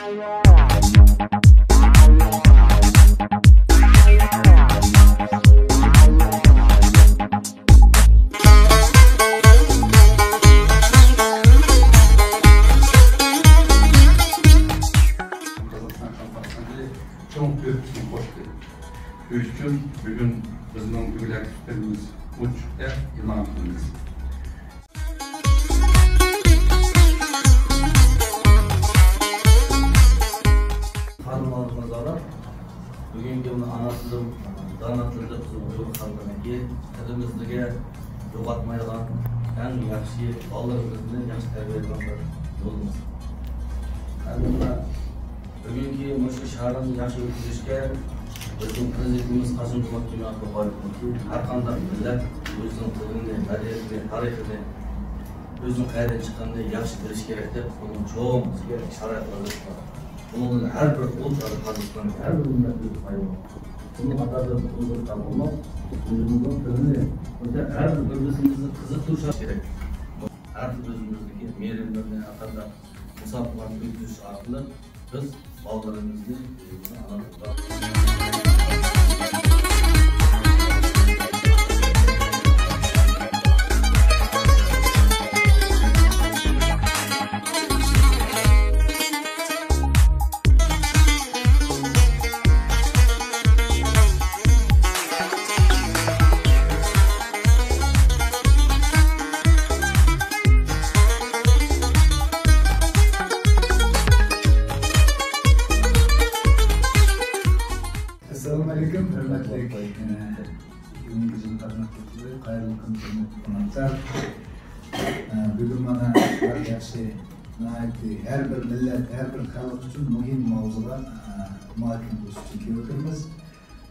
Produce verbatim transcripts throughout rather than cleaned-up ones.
قازاقىستان كومپارتىيىسى چوڭ تۆھپىسىنى قوشتى. شۇ ئۈچۈن بۈگۈن بىزنىڭ دۆلەت ئۈستىلىمىز ئوچۇق دەپ ئېلان قىلىمىز. خانىم-ئاغىلار، بۈگۈنكى مۇنۇ ئانا تىلىم، دانا تىلىم دەپ بىزنىڭ ئۇيغۇر خەلقىنىڭكى تىلىمىزنىڭكى يوقاتمايدىغان ئەڭ ياخشى، بالىلىرىمىزنى ياخشى تەربىيەلەيدىغان بىر يولىمىز. ئەمدى مانا بۈگۈنكى مۇشۇ شائىرىمىزنى ياخشى ئۆتكۈزۈشكە بىزنىڭ پىرېزىدېنتىمىز قاسىم-جومارت كېمال توقايېۋنىڭكى ھەر قانداق مىللەت ئۆزىنىڭ تىلىنى، مەدەنىيىتىنى، تارىخىنى، ئۆزىنىڭ قەيەردىن چىققىنىنى ياخشى بىلىشى كېرەك دەپ، بۇنىڭ چوڭ شارائىتلار يارىتىلغان. بۇنىڭدىن ھەر بىر ئۇلۇغ قازاقىستان، ھەر بىر مىللەت ئۆز پايدىلىنىدۇ. بۇنىڭ قاتارىدا ئۇيغۇر خەلقىمۇ ئۆزىمىزنىڭ تىلىنى، بىزدە ھەر بىر بىر-بىرىمىزنى قىزىقتۇرۇش كېرەك. ھەر خىل ئۆزىمىزدىكى مېرىملىرىنى ھەر قانداق مۇسابىقىلەرنى ئۆتكۈزۈش ئارقىلىق بىز بالىلىرىمىزنى ئانا تىلدا. ئەسسالامۇ ئەلەيكۇم، ھۆرمەتلىك، ئە، بۈگۈنكى جىم قاتناشقۇچىلىرى، قايىل قىممەتلىك قوناقلار. ئە، بۈگۈن مانا شۇنداق ياخشى، ناھايىتى ھەر بىر مىللەت، ھەر بىر خەلق ئۈچۈن مۇھىم ماۋزۇغا، ئە، مۇھاكىمە قىلىش ئۈچۈن كېلىۋاتىرمىز.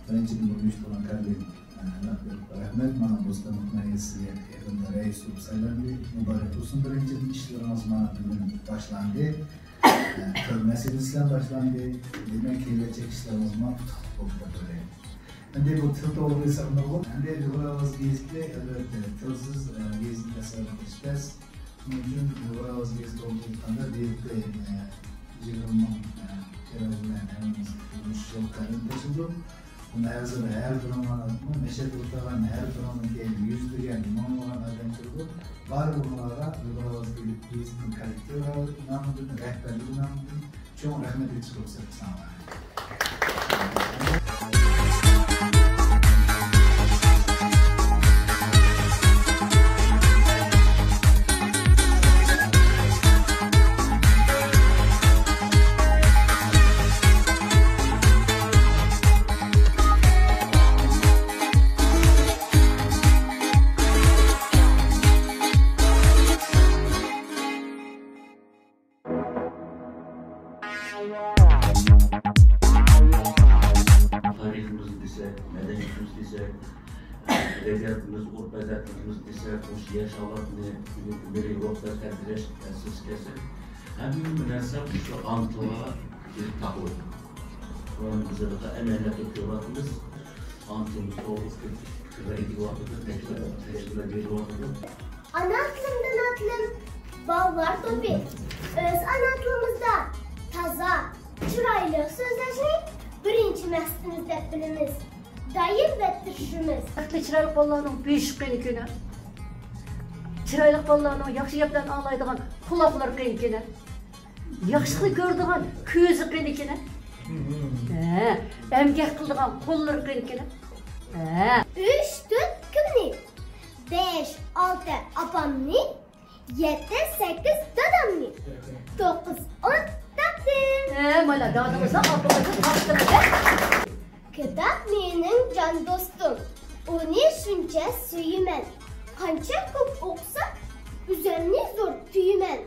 بىرىنچىدىن، بۇنى ئۇيۇشتۇرغان كارلىن، ئە، لەپ بېرىپ رەھمەت. مانا بوستانلىق ناھىيەسىگە يېقىندا رەئىس بولۇپ سايلاندى. مۇبارەك بولسۇن. بىرىنچىدىن، ئىشلىرىڭىز مانا بۈگۈن باشلاندى. ئە، تىل مەسىلىسى بىلەن باشلاندى. دېمەك، كېلەچەك ئىشلىرىڭىز مۇۋەپپەقلىق بولىدۇ دەپ ئويلايمەن. ئەمدى بۇ تىل توغرىلىق سەپنۇرغۇن. ئەمدى ئۇيغۇر ئاۋازى گېزىتى، ئەلۋەتتە، تىلسىز، ئە، گېزىت ئەسەرنى قىلىش تەس. شۇنىڭ ئۈچۈن ئۇيغۇر ئاۋازى گېزىتى توغرىلىق ئېيتقاندا، بۇ يىلقى، ئە، يىگىرمە مىڭ، ئە، تىراژ بىلەن ھەممىمىز مۇشۇ يىل قەدەم تاشلىدۇق. بۇنى ھازىر ھەر بىرىڭلارنىڭ نەشر قىلىپ تۇرغان ھەر بىرىڭنىڭكى يۈزلىگەن، مىڭلىغان ئادەم كىرىدۇ. بارلىقىڭلارغا ئۇيغۇر ئاۋازى گېزىتىنىڭ كوللېكتىپ نامىدىن، رەھبەرلىك نامىدىن چوڭ رەھمەت ئېيتىشقا رۇخسەت قىلساڭلار. تارىخىمىزنى دېسەك، مەدەنىيىتىمىزنى دېسەك، ئەدەبىياتىمىز، ئۆرپ-ئادەتلىرىمىزنى دېسەك، مۇشۇ ياش ئاۋلادنى بۈگۈنكى مىللىي روھتا تەربىيەلەش مەسىلىسى كەلسە، ھەممە نەرسە مۇشۇ ئانا تىلغا كېلىپ تاقىلىدۇ. بۇنى بىز ھېلىقى ئەمەلىيەتتە كۆرۈۋاتىمىز. ئانا تىلىمىز توغرىسىدا پىكىرلەر ئېيتىلىۋاتىدۇ، تەكلىپ، تەكلىپلەر بېرىلىۋاتىدۇ. ئانا تىلىم، دانا تىلىم، بالىلار توپى. ئۆز ئانا تىلىمىزدا تازا، چىرايلىق سۆزلەشنى بىرىنچى مەقسىتىمىز دەپ بىلىمىز. دائىم ۋە تىرىشىمىز. بەختلىك چىرايلىق بالىلارنىڭ بۆشۈك قېنى كېنە. چىرايلىق بالىلارنىڭ ياخشى گەپلەرنى ئاڭلايدىغان قۇلاقلىرى قېنى كېنە. ياخشىلىقنى كۆرىدىغان كۆزى قېنى كېنە. ھە، ئەمگەك قىلىدىغان قوللىرى قېنى كېنە. ھە. ئۈچ، تۆت كىمنى؟ بەش، ئالتە ئاپامنى. يەتتە، سەككىز دادامنى. توققۇز، ئون تاپتىم. ھە، مانا دادىڭىزنى، ئاپىڭىزنى تاپتىڭىز. كىتاب مېنىڭ جان دوستۇم، ئۇنى شۇنچە سۆيىمەن. قانچە كۆپ ئوقۇسام، ئۆزۈمنى زور تۇيىمەن.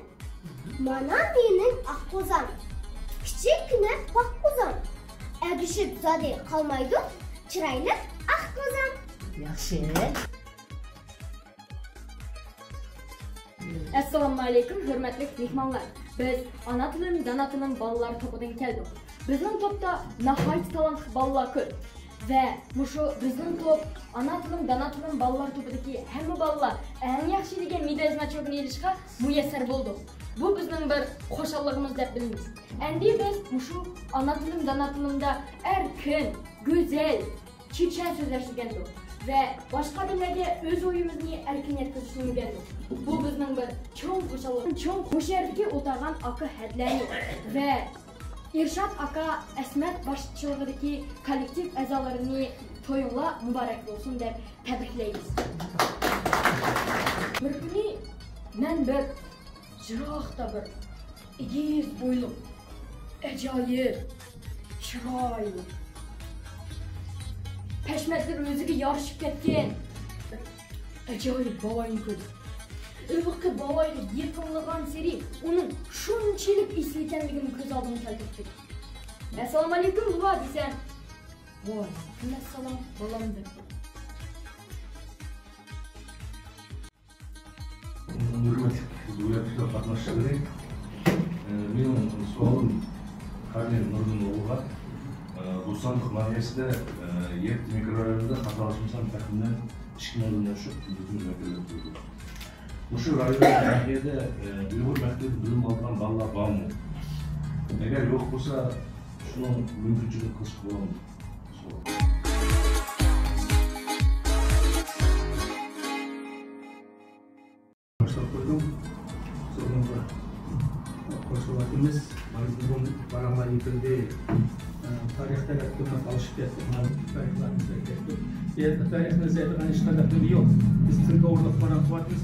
مانا مېنىڭ ئاق قوزام، كىچىككىنە پاق قوزام. ئەگىشىپ زادى قالمايدۇ، چىرايلىق ئاق قوزام. ياخشى. ئەسسالامۇئەلەيكۇم، ھۆرمەتلىك مېھمانلار! بىز ئانا تىلىم، دانا تىلىم بالىلار توپىدىن كەلدۇق. بىزنىڭ توپتا ناھايىتى تالانتلىق بالىلار كۆپ. ۋە مۇشۇ بىزنىڭ توپ ئانا تىلىم، دانا تىلىم بالىلار توپىدىكى ھەممە بالىلار ئەڭ ياخشى دېگەن مېدال مەچۇرىنى ئېلىشقا مۇيەسسەر بولدۇق. بۇ بىزنىڭ بىر خۇشاللىقىمىز دەپ بىلىمىز. ئەمدى بىز مۇشۇ ئانا تىلىم، دانا تىلىمدا ئەركىن، گۈزەل، چېچەن سۆزلەشكە ئۆگەندۇق ۋە باشقا ئادەملەرگە ئۆز ئويىمىزنى ئەركىن يەتكۈزۈشنى ئۆگەندۇق. بۇ بىزنىڭ بىر چوڭ خۇشاللىق. چوڭ مۇشۇ يەردىكى ئولتۇرغان ئاكا ھەدلەرنى ۋە ئىرشات ئاكا، ئەسمەت باشچىلىقىدىكى كوللېكتىپ ئەزالىرىنى تويۇڭلار مۇبارەك بولسۇن دەپ تەبرىكلەيمىز. بىر كۈنى مەن بىر يىراقتا بىر ئېگىز بويلۇق، ئاجايىپ چىرايلىق، پەشمەتلىرى ئۆزىگە يارىشىپ كەتكەن بىر ئاجايىپ بوۋاينى كۆردۈم. ھېلىقى بوۋايغا يېقىنلىغانسېرى ئۇنىڭ شۇنچىلىك ئېسىل ئىكەنلىكىنى كۆز ئالدىمغا كەلتۈرۈپ كەتتىم. «ئەسسالامۇئەلەيكۇم، بوۋا» دېسەم، «ۋەئەلەيكۇمئەسسالام، بالام» دەپ. ھۆرمەتلىك دۆلەت قاتناشچىلىرى، مېنىڭ سوئالىم قارىي نۇردىن ئوغلىغا. بوستانلىق ناھىيەسىدە يەتتە مىكرورايوندا خاتالاشمىسام تەخمىنەن ئىككى مىڭدىن ئاشۇق مۇشۇ رايوندا، ناھىيەدە ئۇيغۇر مەكتىۋىدە بىلىم ئالىدىغان بالىلار بارمۇ؟ ئەگەر يوق بولسا، شۇنىڭ مۇمكىنچىلىكىنى قىلىشقا بولامدۇ؟ باشلاپ قويدۇم. سورۇنغا قوشۇلۇۋاتىمىز. بۇرۇن باراڭلار يېپىلدى. تارىخ تەرەپتىن ئالىشىپ كەتتۇق. تارىخلارنى ئىزدەپ كەتتۇق. بۇ يەردە تارىخنى ئىزدەيدىغان ھېچقانداق نېمە يوق. بىز تىل توغرىلىق پاراڭ قىلىۋاتىمىز.